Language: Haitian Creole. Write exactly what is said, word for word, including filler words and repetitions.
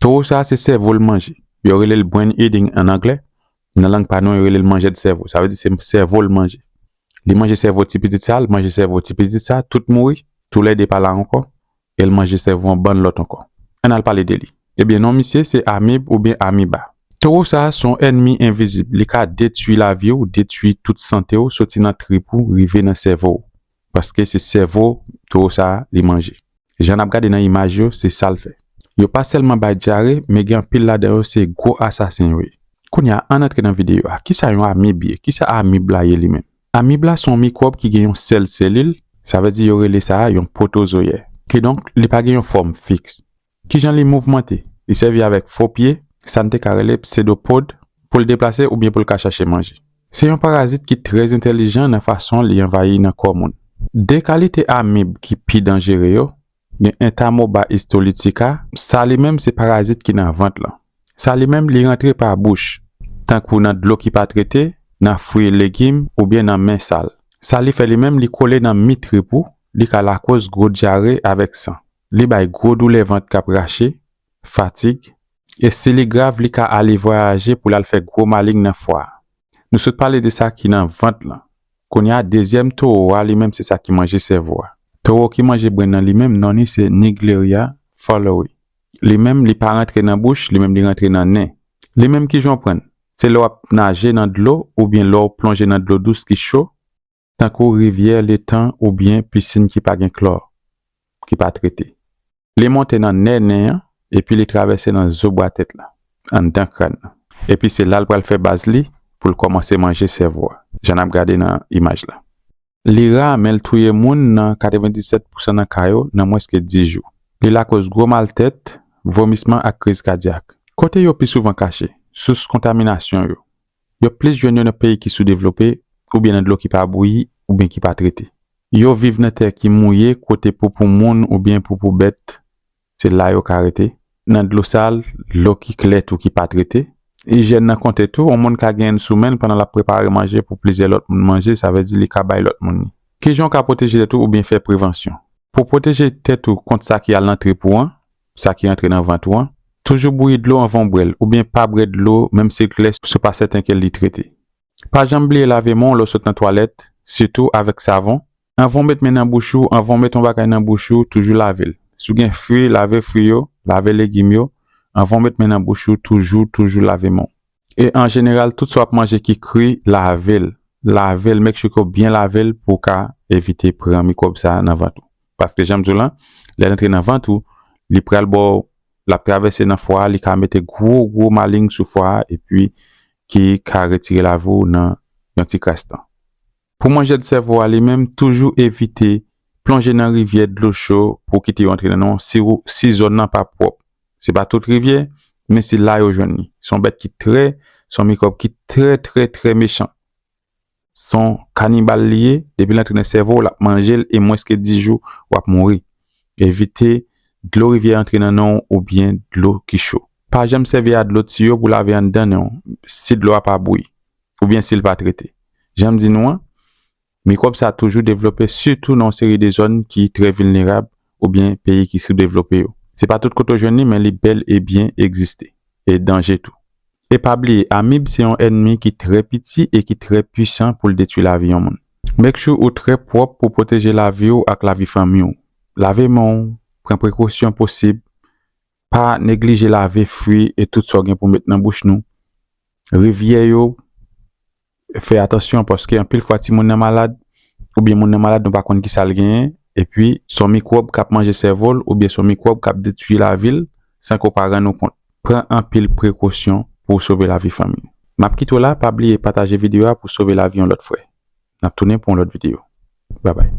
Towo sa a se sèvo l manje. Yo rele l brain eating an anglè. Nan lang pa nou, yo rele l manjè de sèvo. Sa vle di se sèvo l manje. Li manje sèvo ti pitit sa, li manje sèvo ti pitit sa, tout mouri, toulède pa la ankò, e l manje sèvo yon bann lòt ankò. Ann al pale de li. Ebyen, non misye se amib oubyen amiba. Towo sa a se yon ènmi envizib. Li ka detwi lavi w, detwi tout sante w, soti nan trip ou, rive nan sèvo w. Paske se sèvo towo sa a li manje. Jan n ap gade nan imaj yo, se sa l fè. Yo pa sèlman bay dyare, men gen anpil ladan yo se gwo asasen yo ye. Kounye a, ann antre nan videyo a. Kisa yon amib ye? Kisa amib la ye li menm? Amib la se yon mikwòb ki gen yon sèl selil, sa vle di yo rele sa a yon pwotozoyè. Kidonk, li pa gen yon fòm fiks. Kijan li mouvmante? Li sèvi avèk fo pye, sa n te ka rele psewdopod, pou l deplase oubyen pou l ka chache manje. Se yon parazit ki trè entèlijan nan fason li anvayi nan kò moun. De kalite amib ki pi danjere yo, gen Entamoeba histolytica, sa li menm se parazit ki nan vant lan. Sa li menm li rantre pa bouch, tankou nan dlo ki pa trete, nan fwi e legim oubyen nan men sal. Sa li fè li menm li kole nan mi trip ou, li ka lakoz gwo dyare avèk san. Li bay gwo doulè vant k ap rache, fatig, e si li grav li ka ale vwayaje pou l al fè gwo maling nan fwa a. Nou sot pale de sa ki nan vant lan. Kounye a, dezyèm towo a, li menm se sa ki manje sèvo a. Towo ki manje brenn nan li menm, non li se Naegleria fowleri. Li menm, li pa rantre nan bouch, li menm li rantre nan nen. Li menm ki jan w pran l? Se lè w ap naje nan dlo oubyen lè w plonje nan dlo dous ki cho, tankou rivyè, letan oubyen pisin ki pa gen klò, ki pa trete. Li monte nan nè nen an, epi li travèse nan zo bwa tèt la, anndan kràn nan. Epi se la l pral fè baz li pou l kòmanse manje sèvo a, jan n ap gade nan imaj la. Li ra, men l touye moun nan katrevenndisèt pousan nan ka yo nan mwens ke dis jou. Li lakoz gwo mal tèt, vomisman ak kriz kadyak. Kote yo pi souvan kache? Sous kontaminasyon yo. Yo plis jwenn yo nan peyi ki soudevlope, oubyen nan dlo ki pa bouyi, oubyen ki pa trete. Yo viv nan tè ki mouye, kote poupou moun oubyen poupou bèt, se la yo ka rete. Nan dlo sal, dlo ki klè tou ki pa trete. Ijyèn nan konte tou, yon moun ka gen enn sou men l pandan l ap prepare manje pou plizyè lòt moun manje, sa vle di li ka bay lòt moun li. Kijan w ka pwoteje tèt ou oubyen fè prevansyon? Pou pwoteje tèt ou kont sa ki al nan trip ou an, sa ki rantre nan vant ou an, toujou bouyi dlo anvan w bwè l, oubyen pa bwè dlo, menm si l klè, si w pa sèten ke li trete. Pa janm bliye lave men w lè w sot nan twalèt, sitou avèk savon. Anvan w met men nan bouch ou, anvan w met yon bagay nan bouch ou, toujou lave l. Si w gen fwi, lave fwi yo, lave legim yo. Anvan w met men nan bouch ou, toujou, toujou lave men w. E an jeneral, tout sa w ap manje ki kri, lave l. Lave l, make sure ke w byen lave l pou w ka evite pran mikwòb sa a nan vant ou. Paske jan m di w lan, lè l antre nan vant ou, li pral ba w, l ap travèse nan fwa a, li ka mete gwo, gwo maling sou fwa a, epi ki ka retire lavi w nan yon ti kras tan. Pou manjè de sèvo a li menm, toujou evite plonje nan rivyè dlo cho pou w kite yo antre nan nen w si, si zòn nan pa pwòp. Se pa tout rivyè, men se la yo jwenn li. Se yon bèt ki trè, se yon mikwòb ki trè, trè, trè mechan. Se yon kanibal li ye, depi l antre nan sèvo w, l ap manje l, e mwens ke dis jou, w ap mouri. Evite dlo rivyè antre nan nen w oubyen dlo ki cho. Pa janm sèvi a dlo tiyo pou lave anndan nen w, si dlo a pa bouyi, oubyen si l pa trete. Jan m di nou an, mikwòb sa toujou devlope sitou nan yon seri de zòn ki trè vilnerab oubyen peyi ki soudevlope yo. Se pa tout kote w jwenn li, men li bèl e byen egziste, e danje tou. E pa bliye, amib se yon ènmi ki trè piti e ki trè pwisan pou l detwi lavi yon moun. Make sure ou trè pwòp pou pwoteje lavi w ak lavi fanmi w. Lave men w, pran prekosyon posib, pa neglije lave fwi e tout sa w gen pou w met nan bouch nou. Rivyè yo, fè atansyon paske anpil fwa timoun nan malad, oubyen moun nan malad nou pa konn kisa l genyen, epi se yon mikwòb k ap manje sèvo l oubyen se yon mikwòb k ap detwi lavi l san ke w pa rann ou kont. Pran anpil prekosyon pou w sove lavi fanmi w. M ap kite w la, pa bliye pataje videyo a pou w sove lavi yon lòt frè. N ap tounen pou yon lòt videyo. Babay.